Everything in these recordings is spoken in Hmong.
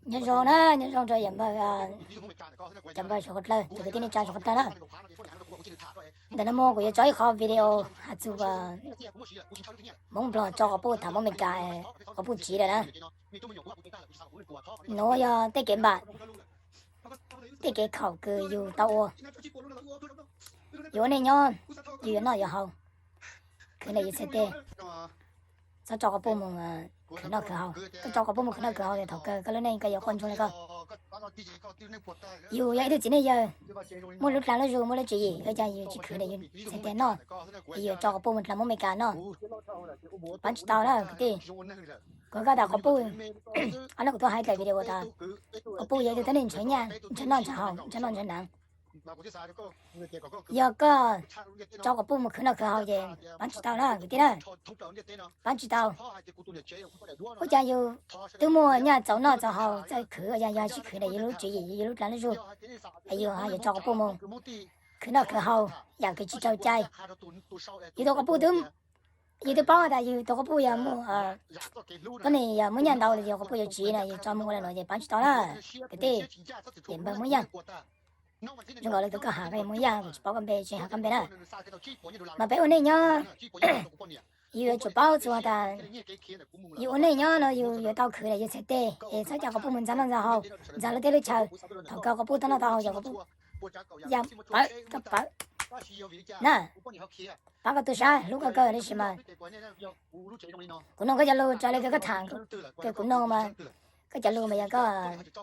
Nyob zoo na, nyob zoo rau yawm npawg, cov npawg suav qhov dlawg, cov kwv tij neej tsa suav qhov dlawg na. Ntawm no mus kuv yuav tso ib qho video hais txog Hmoob Nplog tso quas puj tham Hmoob Meskas, quas puj tsiv lawm na. Nuav yog tej kev npam, tej kev khaum kws yug tau ua. Yug ua neej nyob, yug yuav noj yuav haus, khwv ntawm yug txhais tes, txhob tso quas puj mus khwv noj khwv haus. Koj tso quas puj mus khwv noj khwv haus ces thaum kawg koj lub neej koj yuav quaj ntsuag li koj. Yus yog ib tug txiv neej yawg, muaj lub dlaa lub zug, muaj lub tswv yim, ua cas yus tsis khwv ntawm yus txhais tes noj, es yus tso quas puj mus dlaa Hmoob Meskas noj? Paab tsis tau na kwv tij. Kuv hais koj tas quas puj, ob hnub kuv tuaj hais dlaim video tas quas puj yog ib tug tuab neeg ntshaw nyaj, ntshaw noj ntshaw haus, ntshaw noj ntshaw hnav. Yog koj tso quas puj mus khwv noj khwv haus ces paab tsis tau na kwv tij na, paab tsis tau. Ua cas yus twb muaj nyaj txaus noj txaus haus txawj khwv, ua cas yus sib khwv ntawm yus lub tswv yim, yus lub dlaa lub zug, es yus yuav tso quas puj mus khwv noj khwv haus yam kws tsis raug cai. Yus tus quas puj twb, yus twb paub tas yus tus quas puj yog muaj, tuab neeg yog muaj nyaj ntau, yus quas puj yuav tsiv na, yus tso mus ua le nuav ces paab tsis tau na kwv tij. Yawm npawg Moob Yaaj, zoo nkaus le tus koj has koj Moob Yaaj, kuv tsis paub koj npe, tsis has koj npe na. Mas peb ua neej nyob, yus yuav tsum paub txug tas yus ua neej nyob no yus yuav tau khwv ntawm yus txhais tes, es txhob coj quas puj mus ntxag noj ntxag haus, ntxag lub teb lub chaw. Thaum kawg quas puj tau noj tau haus ces quas puj ya pawv, koj pawv na, paab koj tu sab hlub koj kawg tab sis mas kuv noog koj cov lug raws li koj tham, kws kuv noog mas koj cov lug mas yog koj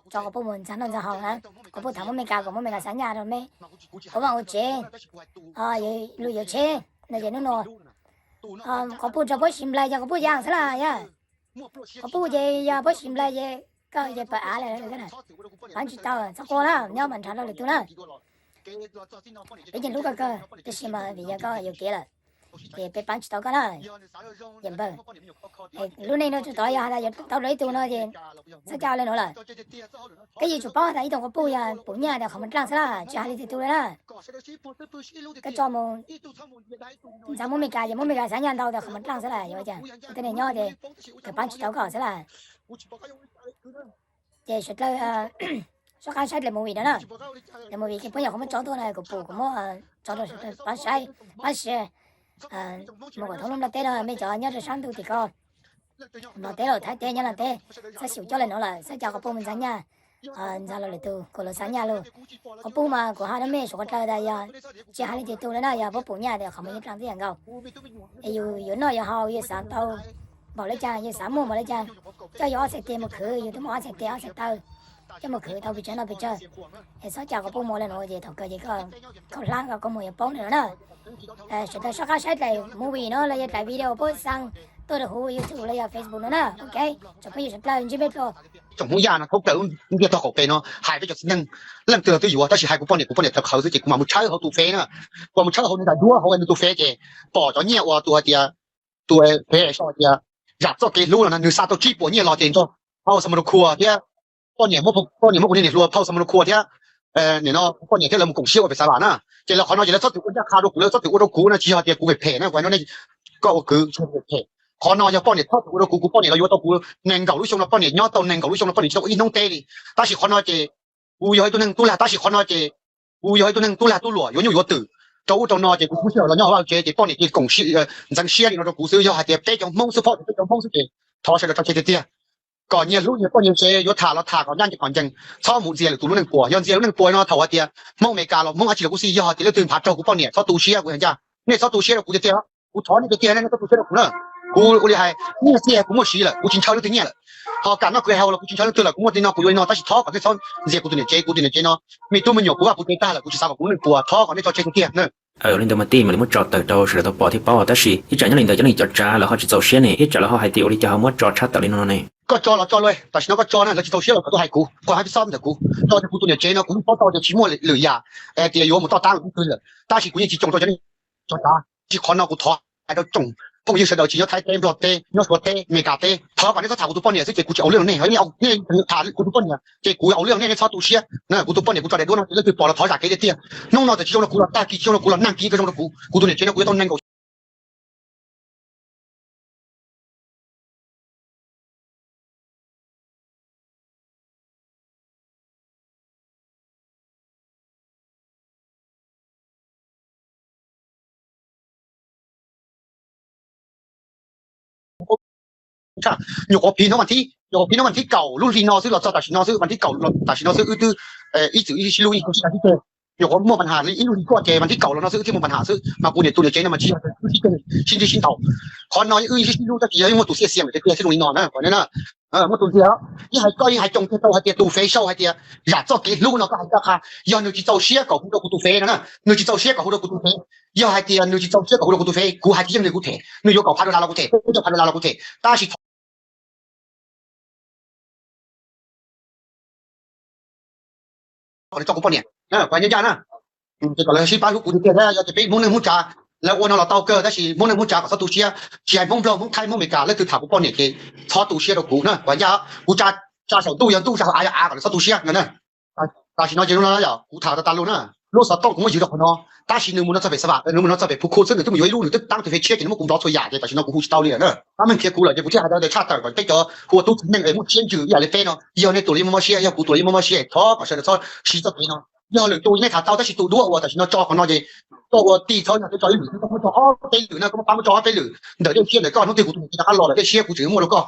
tso quas puj mus ntxag noj ntxag haus na, quas puj tham Hmoob Meskas kom Hmoob Meskas xa nyaj rau meb ua vaj ua tsev, lug yuav tsheb no ces nub nua quas puj rau puab sis nplais ces quas puj ya xwb lawm yog. Quas puj ces yog puab sis nplais ces koj ces pawv av lawm. Paab tsis tau, txhob quaj na, nyob mas nrhav rau lwm tug na. Peb yeej hlub koj kawg tab sis mas vim yog koj yuam kev lawm ces peb paab tsis tau koj na. Yawm npawg, lub neej no tsuas tod yog has tas yuav tau dua ib tug no ces txhob coj le nuav lawm. Koj yeej tsum paub tas ib tug quas puj yog pum nyaj tas qhov muag dlaaj xwb lawm, tsis has li twg tug le na. Koj tso mus ntxag Hmoob Meskas ces Hmoob Meskas xa nyaj ntau tas qhov muag dlaaj xwb lawm, yuav ua cas? Koj tuab neeg nyob ces kawg paab tsis tau koj xwb lawm. Ces sawv dlawg soj qaab saib dlaim movie no na. Dlaim movie puab nyuam qhuav muab tso tuaj na, kuv pum kuv muab tso rau sawv dlawg paab saib, paab share mus kom thoob lub nplaj teb no, mej cov nyob rau saab ntuj tim ko, Nplog teb los Thaib teb, Nyab Laj teb, txhob xyum coj le nuav lawm, txhob coj quas puj mus ntxag nyaj, ntxag los lwm tug kom luag xa nyaj lug. Quas puj mas kuv has rau mej suav qhov dlawg tas yog tsis has li twg tug le na, yog puab pum nyaj tas qhov muag yeej dlaaj tib yam nkaus. Es yus yuav noj yuav haus yus xaav tau npaum le caag, yus xaav muaj npaum le caag, coj yus ob txhais tes mus khwv, yus twb muaj ob txhais tes ob txhais taw, coj mus khwv tau pes tsawg noj pes tsawg. Es txhob coj quas puj mus le nuav ces thaum kawg ces koj khaub hlab koj kua muag yuav poob le nuav na. Sawv dlawg soj qaab saib dlaim movie no los yog dlaim video puab xa tuaj rau huv YouTube los yog Facebook no na. Ok, tsoom phooj ywg sawv dlawg ntsib peb dlua. Tsoom Hmoob Yaj no thaub plaws lub ntiaj teb qaum pem no hais peb cov txiv neej leej twg los twb yuav, tab sis hais kuv poj niam, kuv poj niam tawv qhawv xwb ces kuv mam mus tshawb hauv tus Fev na. Kuv mus tshawb hauv nws nram duab hauv nws tus Fev ces pom cov nyiaj uas tus hais tias, tus Fev sau tias zam txoj kev hlub no na, nws xa tau tsib puas nyiaj los ces nrog phau Samarukhuas thiab poj niam, poj niam muab kuv niag niam hluas phau Samarukhuas thiab nim no poj niam thiab lawv mus koom siab ua pem Xav Vam na. Ces lawv qhov no ces lawv txhob txwm ua ncaj qha rau kuv, lawv txhob txwm ua rau kuv na, tsis yog tias kuv phem phem na, kuv hais no nej, koj ua kwv tsis yog phem. Qhov no yog poj niam txhob txwm ua rau kuv, kuv poj niam los yuav tau kuv nees nkaum lub xyoo no, poj niam nyob tau nees nkaum lub xyoo no poj niam tsis tau ua ib hnub teb li. Tab sis qhov no ces kuv yog ib tug neeg tub lag, tab sis qhov no ces kuv yog ib tug neeg tub lag tub luam yuav nyuj yuav twm rau ub rau no ces kuv tub sij hawm los nyob hauv vaj tsev ces poj niam cia koom ntxeev siab li no rau kuv xwb. Yog hais tias peb cov Hmoob xwb, peb cov Hmoob xwb ces thov sawv daws tso tseg tiag tiag. Kom nyias hlub nyias poj nyias sev, yuav tham los tham, kom nyaj kom ncees, txhob mus ntxias lwm tus lub neej puas. Yog ntxias lub neej puas no thaum hais tias Hmoob Amelikas los Hmoob dab tsi los kuj xij, yog hais tias leej twg nphav raug kuv poj niam txhob tu siab kuv hais ncaj. Nej txhob tu siab rau kuv tiag tiag, kuv thov nej tiag tiag, nej txhob tu siab rau kuv na. Kuv ua li hais nyiaj txiag kuv muaj siv lawm, kuv tsis ntshaw leej twg nyiaj lawm. Ho kam noj kws haus los kuv tsis ntshaw leej twg lawm, kuv muaj li no kuv yuav li no, tab sis thov kom nej txhob ntxias kuv tus niam tsev, kuv tus niam tsev no, me tub me nyuam kuv vaj kuv tsev tag lawm, kuv tsis xav kom kuv lub neej puas, thov kom nej tso tseg tiag tiag na. Li ntawd mas tij mam li muab tso tawm rau sawv daws tau pom thiab paub, tab sis ib tsam nyob li ntawd cov neeg cov tsav lawv ho tsis txaus siab ne, ib tsam lawv ho hais tias ua li cas ho muab tso tshaj tawm li no no ne. Koj tso los tso lauj, tam sim no koj tso na, lawv tsis txaus siab los kom tuaj hais kuv, kom hais peb xob ntawm kuv, rau tias kuv tus niam tsev no kuv yeej paub tau tias tsis muaj lwm yam tias yuav mus toj tab lwm tus lawm, tab sis kuv yeej tsis coo rau cov neeg cov tsav. Tsis qhov no kuv thov hais rau tsoom phooj ywg sawv daws tsis nyob Thaib teb, Nplog teb, nyob Suav teb, Amelikas teb, thov kom nej txhob tham kuv tus poj niam xwb ces kuv tsis au lwj rau nej, nej tham kuv tus poj niam ces kuv au lwj rau nej, nej txhob tu siab na. Kuv tus poj niam kuv tso daim duab no ces leej twg pom los thov zam kev tiag tiag. Hnub no txawm tsis zoo rau kuv los tag kis tsis zoo rau kuv los nag kis koj zoo rau kuv, kuv tus niam tsev no kuv yuav tau nees nkaum tshaj. Nyuam qhuav phim no vas thib, nyuam qhuav phim no vas thib kaum lub hli no xwb los txog tam sim no xwb, vas thib kaum tam sim no xwb wb twb ib txwm sib hlub ib tug sib tag sib teg. Nyuam qhuav muaj pab has li ib lub hli kuaj ces vas thib kaum los no xwb wb thiaj muaj pab has xwb, mas kuv niam tus niam tsev no mas tsis yog wb sib teg sib ntsib sib ntaus. Qhov no wb sib sib hlub tab sis yog wb muaj tus xiam xiam tiag tiag thiaj zoo li no na, qhov no na. Muaj tus ntxiv, ib hais koj ib hais coom tiag tau hais tias tus fev sau hais tias zam txoj kev hlub no koj hais ncaj qha, yog nws tsis txaus siab kom hu rau kuv tus fev no na, nws tsis txaus siab kom hu rau kuv tus fev. Yog hais tias nws tsis txaus siab kom hu rau kuv tus fev, kuv hais tsis yeej nws kuv them, nws yuav kaum phav dollar los kuv them, peb caug phav dollar los kuv them, tab sis kom nws tso kuv poj niam, kuv hais ncaj ncaj na. Ces kom lawv sib pab hlub kuv tiag tiag, yog tias peb Hmoob neej Hmoob tsav, lawv ua no los tau kawg, tab sis Hmoob neej Hmoob tsav kom txhob tu siab, tsis hais Hmoob Nplog Hmoob Thaib Hmoob Amelikas leej twg tham kuv poj niam ces txhob tu siab rau kuv na, kuv hais ncaj. Kuv tsa, tsa saum ntuj yog ntuj, tsa hauv av yog av, kom lawv txhob tu siab no na. Tam sim no ces lub no yog kuv tham tas tas lus na, lub xov tooj kuv muab ywg rau qhov no, tab sis nws mus no txog pem Xav Vam, nws mus no txog pem Phu Khu xwb, nws twb mus yuav ib lub, nws twb tab tus fev tshiab ces nws muab kuv nplov txhua yam ces tam sim no kuv hu tsis tau li lawm na. Pab meej qhia kuv lawm ces kuv thiaj hais tau tias tshaj tawm kom peb cov hu ua tub txiv neej es muaj siab ntsws ib yam li peb no, yog nej tus li muaj mob siab, yog kuv tus li muaj mob siab, thov kom sawv daws txhob siv txoj kev no. Yog lwm tus nej tham tau tab sis tus duab uas tam sim no tso qhov no ces koj ua tij txhob yog koj tso ib lwm, koj muab tso ob peb lwm na, koj muab pab muab tso ob peb lwm ntawm dej siab ntawm koj hnub twg kuv tus niam txiv rov qab los lawm dej siab kuv tseem muaj rau koj.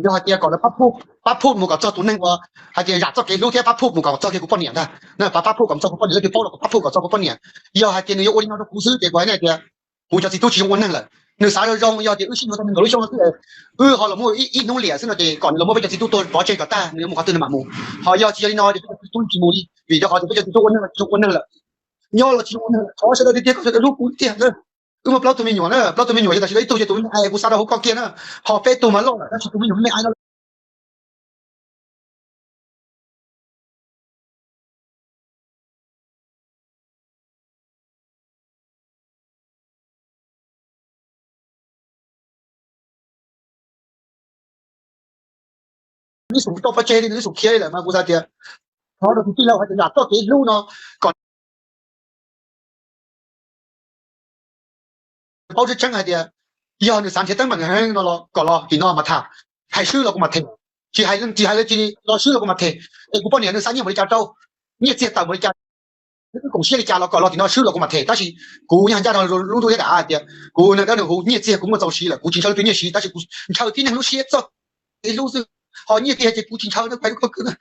Yog hais tias kom lawv pab phum, pab phum mus kom txog tus neeg uas hais tias zam txoj kev hlub thiab pab phum mus kom txog kiag kuv poj niam ntag. Pab, pab phum kom txog kuv poj niam, leej twg paub los pab phum kom txog kuv poj niam. Yog hais tias nws yuav ua li no rau kuv xwb ces kuv hais nej tias kuv cov txiv tub tsis zoo ua neeg lawm. Nws xav zoo zoo, yog tias wb sib yuav tau nees nkaum lub xyoo no xwb, wb ho los muaj ib hnub liam xwb no ces kom nws los muab peb cov txiv tub tua pov tseg kom tag, nws yuav mus qhov twg nws mam mus. Ho yog tsis yog li no ces peb cov txiv tub tsis mus li, vim rau qhov tias peb cov txiv tub ua neeg los tsis zoo ua neeg lawm. Nyob los tsis zoo ua neeg lawm, thov sawv daws tiag tiag, kom sawv daws hlub kuv tiag na. Wb muaj plaub tug me nyuam na, plaub tug me nyuam ces tam sim no ib tug ces tus me me kuv xa rau hauv koj kiag na, ho peb tug mas loj lawm tab sis tus me nyuam me me no ib xum tau pov tseg li, ib xum khiav li lawm mas kuv xav tias thov rau tus tij laug hais tias zam txoj kev hlub no kom paub tseeb tseeb hais tias yog nws xav nrhiav teeb meem heev no los kom los tim no mas tham, hais swb los kuv mam them, tsis hais, tsis hais li los swb los kuv mam them. Es kuv poj niam nws xa nyiaj npaum li cas rau, nyiaj txiag tawm npaum li cas, nws koom siab li cas los kom los tim no swb los kuv mam them, tab sis kuv yeej hais ncaj no lub ntuj thiab dav hais tias kuv neeg dawb nws huv nyiaj txiag kuv muaj txaus siv lawm, kuv tsis ntshaw leej twg nyiaj siv, tab sis kuv ntshaw tib neeg lub siab txoj kev hlub xwb, ho nyiaj txiag ces kuv tsis ntshaw na, pais lub pob kws na.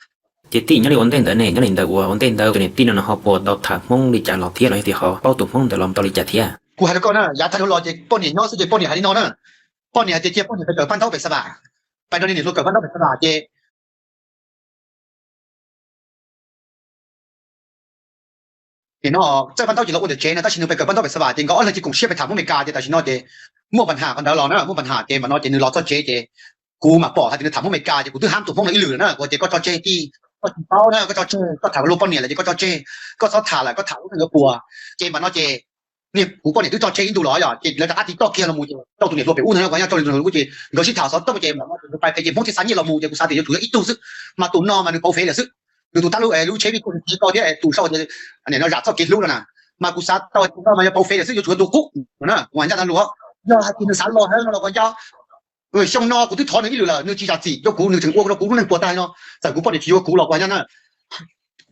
Ces tij nyob li ua ntej ntawd ne, nyob li ntawd ua ua ntej ntawd tus niam tij no nws ho puas tau tham Hmoob li cas los thiab los yog tias ho paub tus Hmoob ntawd los tau li cas thiab? Kuv hais rau koj na, yav tag dhau los ces poj niam nyob xwb ces poj niam hais li no na, poj niam hais tias cia poj niam pais kawm paj ntaub pem Xav Vam, pais rau niam hluas kawm paj ntaub pem Xav Vam ces nim no txawj paj ntaub ces los ua ntawm tsev no, tab sis nws pais kawm paj ntaub pem Xav Vam ces nkawd ob leeg cia koom siab pais tham Hmoob Amelikas ces tam sim no ces muaj pab has qhov ntawd los na, muaj pab has ces mam no ces nws los txog tsev ces kuv mam pom hais tias nws tham Hmoob Amelikas ces kuv twb hab tus Hmoob no ib lwm lawm na, kuv tias koj tso tseg tij, koj tsis paub na, koj tso tseg, koj tham luag poj niam lawm ces koj tso tseg, koj txhob tham lawm, koj tham lub neej yuav puas. Ces mam no ces niag kuv poj niam twb tso tseg ib ntus los yom, ces lawv rov qab tiv toj kiag los mus ces rau tus niam hluas pem ub ntag, kuv nyob rau tus niam hluas ub ces nkawd sib tham xov tooj ces mam no ces nws pais pem ces Hmoob thiaj xa nyiaj los mus ces kuv xav tias yuav tsum yog ib tug xwb, mas tus no mas nws pauv fev lawm xwb. Nws tus tab lub lub tsheb vij khuj nws txiv tau thiab tus sau tias nim no zam txoj kev hlub no na, mas kuv xav tau tus no mas yog pauv fev lawm xwb, yuav tsum yog tus qub no na, kuv hais ncaj no lus. Yog hais tias nws xav los heev no los kuv ncaj xyoo no kuv twb thov nws ib lwm lawm, nws tsis zam txim rau kuv, nws tseem ua rau kuv lub neej puas tag no, txawm kuv poj niam tsis yuav kuv los kuv hais ncaj na.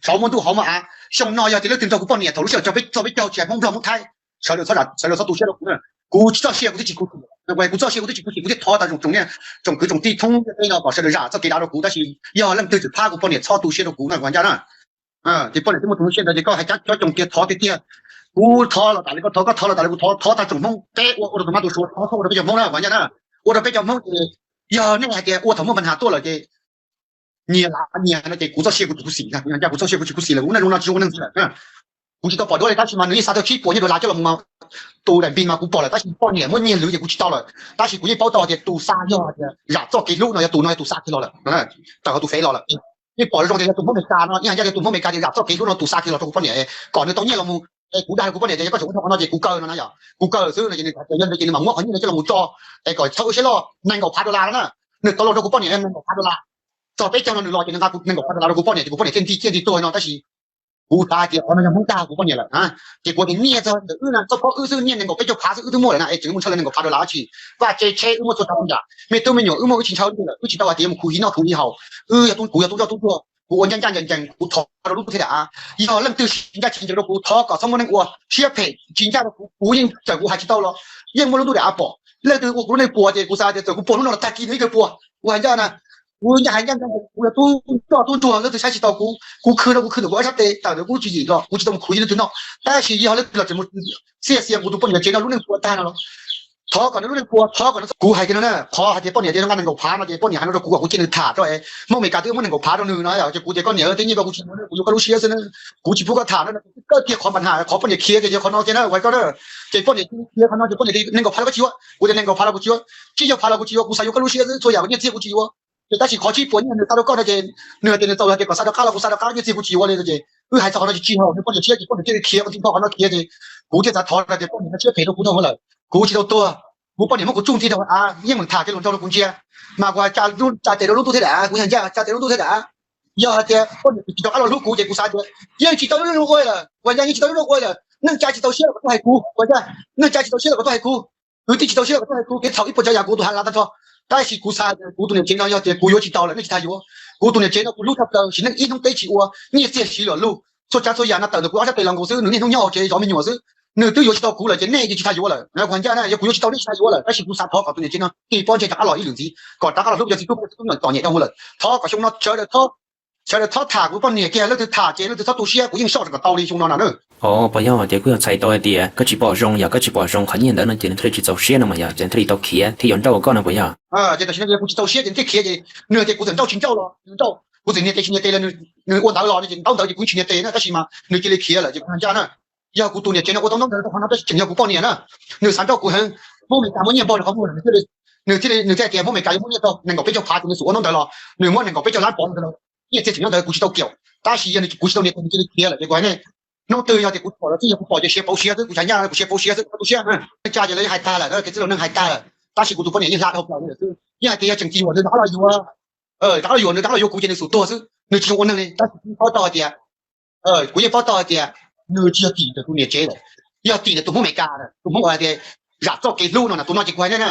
Saum muaj ntuj hauv muaj av, xyoo no yog tias leej twg nrog kuv poj niam thaum lub sij hawm txog peb caug, peb caug tsis hais Hmoob Nplog Hmoob Thaib, sawv daws txhob tu siab rau kuv na. Kuv txoj sia kuv twb tsis khuv xim, kuv txoj sia kuv twb tsis khuv xim, kuv thiaj thov tau tsoom kwv tsoom tij Hmoob tej no kom sawv daws zam txoj kev dav rau kuv, tab sis yog leej twg tseem thab kuv poj niam txhob tu siab rau kuv na, kuv hais ncaj na. Ces poj niam twb muaj tus lub siab ntawd ces koj hais cov tsoom kiag thov tiag tiag. Kuv thov los tas li koj thov, koj thov los tas li kuv thov, thov tag tsoom Hmoob peb ua, ua rau tus mab tus suav, thov txhob ua rau peb cov Hmoob na, kuv hais ncaj na. Ua rau peb cov Hmoob ces yog nej hais tias ua thaum muaj pab has tuaj lawm ces nyias lav nyias no ces kuv txoj sia kuv tsis khuv xim, kuv txoj sia kuv tsis khuv xim lawm, kuv neej zoo no tsis zoo ua neeg xwb lawm. Kuv tsis tau pom duab li tab sis mas nws yeej xa tau tsib puas nyiaj dollar coj los mus mas tus daim npis mas kuv pom lawm, tab sis poj niam muab nyiag lwv ces kuv tsis tau lawm, tab sis kuv yeej paub tau tias tus xa yog tias zam txoj kev hlub no yog tus no yog tus xa kiag los lawm, tawm hauv tus fev los lawm. Yeej pom zoo tias yog tus Hmoob Amelikas no, yeej hais ncaj tias tus Hmoob Amelikas tias zam txoj kev hlub no tus xa kiag los rau kuv poj niam, kom nws tau nyiaj los mus. Es kuv dag kuv poj niam tias yog koj tseem ua tau qhov no ces kuv kaw no na, yog kuv kaw xwb no ces nws tias yog li ces nws mam muab qhov nyiaj no coj los mus tso, es kom txhob ua siab loj, nees nkaum phav dollar no na. Nws tau los rau kuv poj niam nees nkaum phav dollar, txog peb caug no nws los ces nws nqa kuv nees nkaum phav dollar rau kuv poj niam ces kuv poj niam thiaj nti thiaj nti tuag no, tab sis kuv xav hais tias qhov no yog Hmoob dag kuv poj niam lawm na. Ces kuv tias nyiaj txog ntawm wb na, txoj phob wb xwb nyiaj nees nkaum peb caug phav xwb wb twb muaj lawm na, es tseem mus ntshaw lawv nees nkaum phav dollar dab tsi? Vaj tse tsheb wb muaj txhua tsav txhua yam, me tub me nyuam wb muaj wb tsis ntshaw li lawm, wb tsis tau hais tias yuav mus khuv hib noj khuv hib haus. Wb yog tub, kuv yog tub ntsoj tub ntuag, kuv thov rau lub ntuj thiab daim av, yog leej twg tsis ncaj tsis ncees rau kuv thov kom txhob muaj neeg ua siab phem tsis ncaj rau kuv, kuv yeej txawm kuv hais tsis tau los yeej muaj lub ntuj daim av pom. Leej twg ua kuv lub neej puas ces kuv xav tias txawm kuv puas hnub no los tag kis nws yeej kawg puas. Kuv hais ncaj na, kuv yog tub nroj tub ntsuag, leej twg saib tsis taus kuv, kuv khwv rau kuv khwv ntawm kuv ob sab tes, tawm ntawm kuv lub tswv yim los kuv tsis tau mus khwv li leej twg noj. Tab sis yog leej twg los tseem mus txiaj xias kuv tus poj niam tsev no lub neej puas tag no los thov kom nws lub neej puas, thov kom nws, kuv hais kiag no na, qhov hais tias poj niam tias nws nqa nees nkaum phav no ces poj niam hais no rau kuv kom kuv cia nws tham rau es Hmoob Amelikas twb muab nees nkaum phav rau nws no ces kuv tias koj niam, tej nyiaj ko kuv tsis muaj, kuv yuav koj lub siab xwb na, kuv tsis pub koj tham na. Koj tiag qhov npam ha, qhov poj niam khiav ces yog qhov no kiag na, ua koj na. Ces poj niam khiav qhov no ces poj niam tias nees nkaum phav los koj tsis yuav, kuv tias nees nkaum phav los kuv tsis yuav, tsib caug phav los kuv tsis yuav, kuv xav yuav koj lub siab xwb, txhua yam nyiaj txiag kuv tsis yuav. Ces tab sis qhov tsib puas nyiaj nws xa rau koj no ces nws hais tias nws txaus hais tias kom xa rov qab los kuv xa rov qab, nyiaj txiag kuv tsis yuav li no ces wb hais txog qhov no tsis tsis haum, nws poj niam siab ces poj niam thiaj li khiav, kuv tsis nco qhov no khiav ces kuv thiaj xav thov tias poj niam no siab phem rau kuv dhau lawm, kuv tsis tau tuag, kuv poj niam muab kuv tsuj nti rau av, yeej meem tham kev hluas nraug rau kuv ntsia, mas kuv tsa, tsa tes rau lub ntuj thiab dav, kuv yog ncaj tsa tes rau lub ntuj thiab dav. Yog hais tias poj niam tsis rov qab los hlub kuv ces kuv xav tias yeej tsis tau lub neej ua lawm, ua ncaj yeej tsis tau lub neej ua lawm, neej tsa tsis tau siab los kom tuaj hais kuv, ua ncaj, neej tsa tsis tau siab los kom tuaj hais kuv, kwv tij tsis tau siab los kom tuaj hais kuv, kev txhaum ib puas tsav yam kuv tus ha la tag nrho. Tab sis kuv xav tias kuv tus niam tsev no yog tias kuv yuav tsis tau lawm nej tsis tas yuav. Kuv tus niam tsev no kuv hlub tshaj plaws, sim neej ib hnub teb tsis ua, nyiaj txiag siv luam lug, txhua tsav txhua yam no tawm ntawm kuv ob sab tes los nkaus xwb, nws niaj hnub nyob hauv tsev zov me nyuam xwb. Nws twb yuav tsis tau kuv lawm ces nej yeej tsis tas yuav lawm, kuv hais ncaj na, yog kuv yuav tsis tau nej tsis tas yuav lawm, tab sis kuv xav thov kom tus niam tsev no tig pob ntseg rov qab los ib lwm ntxiv, kom rov qab los hlub cov txiv tub, txiv tub txom nyem rau hauv lawm, thov kom xyoo no sawv daws, sawv daws txhob tham kuv poj niam kiag, leej twg tham ces leej twg txhob tu siab, kuv yeej soj kom tau li xyoo no no na. Os, puas yog tias kuj yog txhais tau hais tias koj tsis pom zoo, yog koj tsis pom zoo qhov nyiaj ntawd no ces nws thiaj li tsis txaus siab no mas yog ces nws thiaj li tau khiav thiab yuav nrauj koj no puas yog? Ces tam sim no kuv tsis txaus siab ces nws thiaj khiav ces nws tias kuv txawm nrauj tsis nrauj los nws nrauj, kuv txawm nias tes tsis nias tes los nws ua ntawd los no ces ntaub ntawd ces kuv tsis nias tes na, tab sis mas nws cia li khiav lawm ces kuv hais ncaj na, yog kuv tus niam tsev no ua tau ntaub ntawv rau qhov no tab sis tseem yog kuv poj niam na. Nws xav nrauj kuv heev, Hmoob Amelikas muaj nyiaj npog rau qhov muag, nws thiaj li hais tias Hmoob Amelikas yuav muab nyiaj tau nees nkaum peb caug phav ces nws xum ua ntaub ntawv los nws muab nees nkaum peb caug lab pov ntawd los nyiaj txiag tseem nyob ntawd kuv tsis tau kiaum. Tab sis yog nws, kuv tsis tau nias tes nws cia li khiav lawm ces kuv hais nej, hnub twg yog tias kuv pom los twb yog kuv pom ces siav pauv siab xwb, kuv hais ncaj kuv siav pauv siab xwb, txhob tu siab. Neej tsa ces lawv yeej hais tag lawm, kev txwj laus neeg hais tag lawm, tab sis kuv tus poj niam yeej hla dhau plaws li lawm xwb. Yeej hais tias yog tseem tsis yuav nws rov qab los yuav, rov qab los yuav nws, rov qab los yuav kuv ces nws xum tuag xwb, nws tsis zoo ua neeg li. Tab sis kuv paub tau hais tias, kuv yeej paub tau hais tias nws tsis yog tim ntawm tus niam tsev lawm, yog tim ntawm tus Hmoob Amelikas, tus Hmoob uas hais tias zam txoj kev hlub no na, tus no ces kuv hais nej na,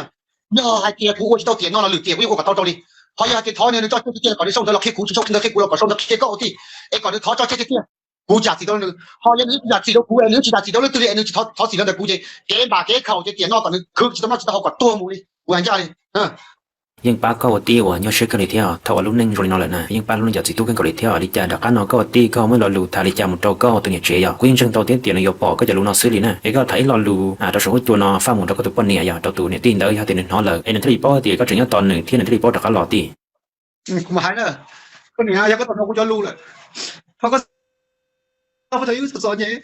yog hais tias kuv ua tsis tau tiam no los lwm tiam kuv yeej ua kom tau rau li. Ho yog hais tias thov nws, nws tso tseg tiag tiag kom nws sau ntawv los qhia kuv, tsis sau ntawv qhia kuv los kom sau ntawv qhia koj ua tij, es kom nws thov tso tseg tiag tiag, kuv zam txim rau nws. Ho yov nws zam txim rau kuv, nws tsis zam txim rau leej twg li, nws tsis thov txim rau ntawm kuv ces kev npam kev khaum ces tiam no kom nws khwv tsis tau noj tsis tau haus kom tuag mus li, kuv hais ncaj li. Yeej pab koj ua tij uas nyuaj siab kawg li thiab, thaum ua lub neej zoo li no lawm na yeej pab lub neej cov txiv tub kawg nkaus li thiab. Li cas rov qab no koj ua tij koj muaj lo lus tham li cas mus rau koj tus niam tsev yog kuv yeej ntseeg tau thiab tias nws yuav pom koj cov lus no xwb li na. Es koj tham ib lo lus rau saum huab cua no faj mus rau koj tus poj niam yog rau tus niam tij ntawd yog tias nws hnov lawm es nws thiaj li paub tias koj tseem nyob tos nws thiab nws thiaj li paub rov qab los tij. Kuv mam hais na, koj niam, yog koj tau hnov kuv cov lus lawm, thov koj, txog wb txom txom nyem,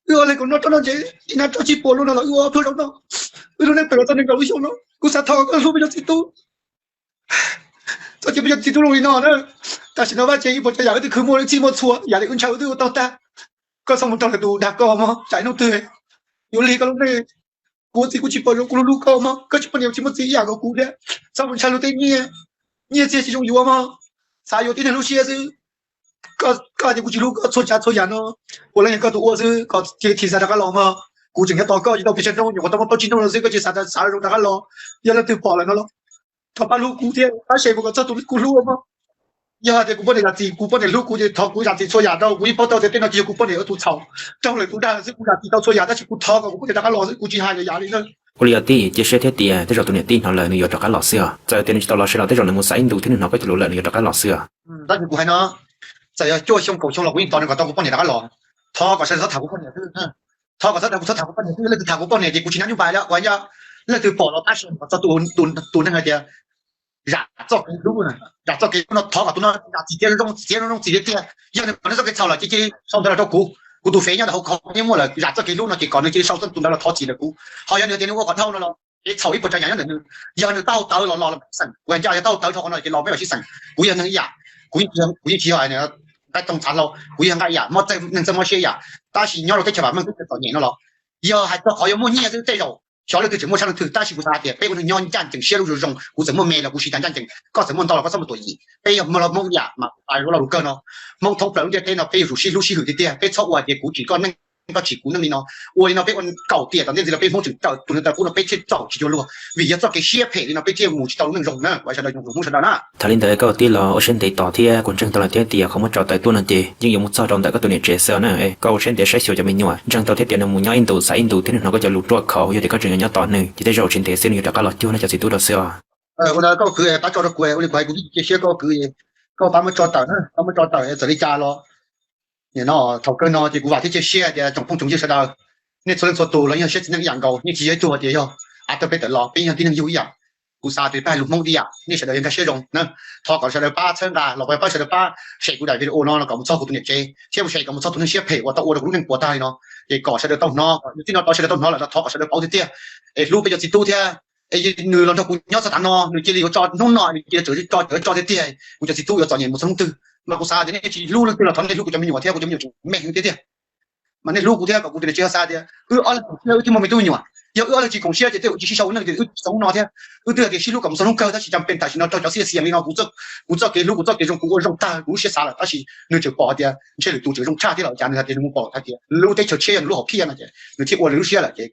wb ua leej kaum no roj noj ntsev, ib nab roj tsib puas lub no los wb ua pluag zaub noj, wb lub neej pem los txog nees nkaum lub xyoo no, kuv xav thov koj hlub peb cov txiv tub, txhob cia peb cov txiv tub zoo li no na. Tam sim no vaj tsev ib puas tsav yam wb twb khwv muaj txhij muaj txhua, yam li wb ntshaw wb twb ua tau tag, koj txhob mus nrog lwm tus dag koj mog, tsam ib hnub twg yuav lig koj lub neej. Kuv ua txiv kuv tsis pom zoo, kuv hlub hlub koj mog, koj tsis poj niam tsis muaj txiv ib yam nkaus kuv thiab, txhob mus ntshaw luag tej nyiaj, nyiaj txiag tsis zoo yuav mog. Xav yuav tib neeg lub siab xwb. Koj hais tias kuv tsis hlub koj, txhua tsav txhua yam no puav leej yog koj tus ua xwb, koj cia li xav rov qab los mog. Kuv tseem nyob tos koj, tsis tau pes tsawg hnub nyuam qhuav tau muaj plaub tsib hnub no xwb, koj cia li xav rau rov qab los. Yog leej twg pom lawm no los thov pab hlub kuv thiab pab share mus kom txog tus kuv hlub mog. Yog hais tias kuv poj niam zam txim, kuv poj niam hlub kuv ces thov kuv zam txim txhua yam rau. Kuv yeej paub tau tias tej no ces yog kuv poj niam ua tus txhaum, raug lwm tus dag xwb. Kuv zam txim tau txhua yam tab sis kuv thov kom kuv poj niam rov qab los xwb, kuv tsis hais lwm yam li na. Ua li os tij, cia siab thiab tias tej zaum tus niam tij hnov lawm nws yuav rov qab los xwb os. Txawm tias nws tsis tau los sawv los tej zaum nws mus xav ib ntus thiab nws hnov koj cov lus lawm nws yuav rov qab los xwb os. Tab sis kuv hais no, txawm yog cuaj xyoo kaum xyoo los kuv yeej tos nws kom tau kuv poj niam rov qab los. Thov kom sawv daws txhob tham kuv poj niam xwb. Thov kom sawv daws txhob tham kuv poj niam xwb, leej twg tham kuv poj niam ces kuv tsis hnab nyuj vais lawm. Kuv hais ncaj, leej twg pom los pab share kom txog tus neeg hais tias zam txoj kev hlub, zam txoj kev hlub no, thov kom tus no zam txim thiab zoo, txiav zoo zoo txim tiag tiag. Yog nws pom nws txoj kev txhaum lawm ces cia li sau ntawv los rau kuv, kuv tus fev nyob ntawm hauv khov yeej muaj lawm, zam txoj kev hlub no ces kom nws cia li sau tus ntawv los thov txim ntawm kuv. Ho yog nws tias nws ua kom dhau no los kev txhaum ib puas tsav yam nyob ntawm nws. Yog nws taub hau tawv los los los peb sib xeem, kuv hais ncaj yog taub hau tawv dhau qhov no ces los peb mam sib xeem. Kuv yog neeg ib yam, kuv yeej tsis yog nqaij toog txhav hlau, kuv yog nqaij ib yam, mob txawj neeg txawj mob siab ib yam. Tab sis nyob rau teb chaws vam meej teb chaws txom nyem no los, yog hais txog qhov yuav muaj nyiaj xwb tej zaum xyov leej twg tseem muaj tshaj leej twg, tab sis kuv xav hais tias peb ua neeg nyob ncaj ncees siab lub zoo zoo, kuv txawm muaj me los kuv siv tas ncaj ncees, koj txawm muaj ntau los koj txhob muaj tuam yim. Peb yog Hmoob ib yam mas kuv hais lo lus kawg no, Hmoob thoob plaws lub ntiaj teb no peb yuav tsum sib hlub sib hwm tiag tiag, peb txhob ua tias kuv tsim koj neej koj tsim kuv neej li no. Ua li no peb ua kaum tiam tom ntej ntxiv los peb Hmoob tseem raws tus neeg taw qub no peb thiaj txaus tsis cuag luag, vim yog txoj kev siab phem li no peb thiaj mus tsis tau lub neej zoo na, sawv daws, Hmoob sawv daws na. Thaum li ntawd koj ua tij los ua siab ntev tos thiab kuv ntseeg tau lawm thiab tias qhov muab tso tawm tuaj no ces yeej yuav mus txog rau ntawm koj tus niam tsev xwb na. Koj ua siab ntev saib xyuas cov me nyuam, ntseeg tau thiab tias nws mus nyob ib ntus xav ib ntus thiab nws hnov koj cov lus ruaj khov, yog tias koj tseem yuav nyob tos nws ces tej zaum tsis ntev xwb nws yuav rov qab los cuag nej cov txiv tub rau xwb os. Ua ntawd koj kwv pab tso rau kuv, ua li kuv hais kuv cia siab koj kwv, koj pab muab tso tawm, pab muab tso tawm txawm li cas los no thaum kawg no ces kuv vam thiab cia siab tias tsoom phooj tsoom ywg sawv daws, nej txhua leej txhua tus los yog siab txiv neej ib yam nkaus, yeej tsis yog ib tug tias yog av tawg peb tawm los, peb yog tib neeg yug ib yam. Kuv xav tias peb hais lus Hmoob ib yam, nej sawv daws yog nkag siab zoo na, thov kom sawv daws pab txhawb nqa los pab sawv daws pab share kuv daim video no los kom mus txog kuv tus niam tsev thiab mus share kom mus txog tus neeg siab phem uas tau ua rau kuv lub neej puas tag li no, ces kom sawv daws tau hnov, yog txij no tod sawv daws tau hnov lawm no thov kom sawv daws paub tiag tiag es hlub peb cov txiv tub thiab, es nws los nrog kuv nyob txog tav no nws cia li yuav tso hnub no nws cia li tso tso tiag tiag, kuv cov txiv tub yuav txom nyem mus txog hnub twg. Mas kuv xav tias nej tsis hlub leej twg los thov nej hlub kuv cov me nyuam thiab, kuv cov me nyuam tseem me heev tiag tiag. Mas nej hlub kuv thiab kom kuv tus niam tsev ho xav tias wb ob leeg khoom siab wb thiaj muaj me tub me nyuam, yog wb ob leeg tsis khoom siab ces tej zaum tsis sib sau neej ces wb tsis txog hnub no thiab. Wb twb hais tias sib hlub kom mus txog hnub kawg tab sis cas pes tham sim no raug cov xiav xiam li no, kuv txoj kev hlub kuv txoj kev zoo kuv ua zoo tag kuv lub siab xav lawm tab sis nws tseem pom tias ntshe lwm tus tseem zoo tshaj thiab los cas nws hais tias nws mus pom hais tias lub teb chaws tshiab yog nws lub hom phiaj no ces nws thiaj ua nws lub siab lawm ces